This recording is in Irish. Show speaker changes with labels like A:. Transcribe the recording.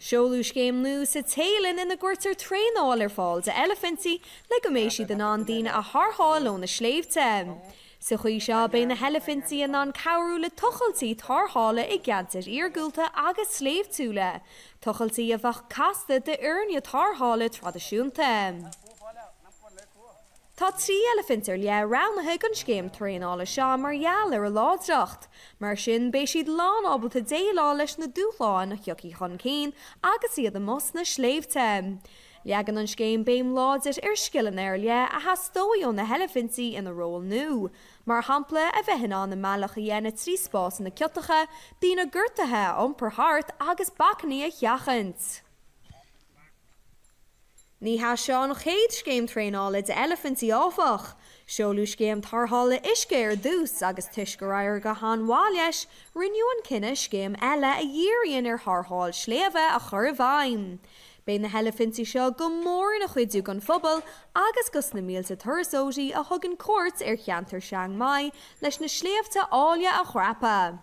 A: Seoladh scéim nua sa Téalainn ina gcuirtear traenáil ar fáil d'eilifintí le go mbeidh siad in ann daoine a tharrtháil ó na sléibhte. Sa chaoi seo, beidh na heilifintí in ann cabhrú le tochailtí tarrthála i gceantair iargúlta agus sléibhtiúla, tochailtí a bheadh casta d'fhoirne tarrthála traidisiúnta. Tá 3 eilifint ar leith roghnaithe don scéim traenála seo mar gheall ar a láidreacht. Mar sin, beidh siad lán ábalta déileáil leis na dúshláin a thiocfaidh chun cinn agus iad amuigh sna sléibhte. Leagann an scéim béim láidir ar scileanna ar leith a theastóidh ó na heilifintí ina ról nua, mar shampla, a bheith in ann a mbealach a dhéanamh trí spásanna ciotacha, daoine gortaithe a iompar thart agus bacainní a sheachaint. Ní hea seo an chéad scéim traenála d'eilifintí áfach. Seoladh scéim tarrthála uisce ar dtús agus toisc gur éirigh go han-mhaith leis, rinneadh an cinneadh scéim eile a dhíríonn ar tharrtháil sléibhe a chur i bhfeidhm. Beidh na heilifintí seo go mór ina chuidiú don phobal agus dos na mílte turasóirí a thugann cuairt ar cheantar Chiang Mai leis na sléibhte áille a dhreapadh.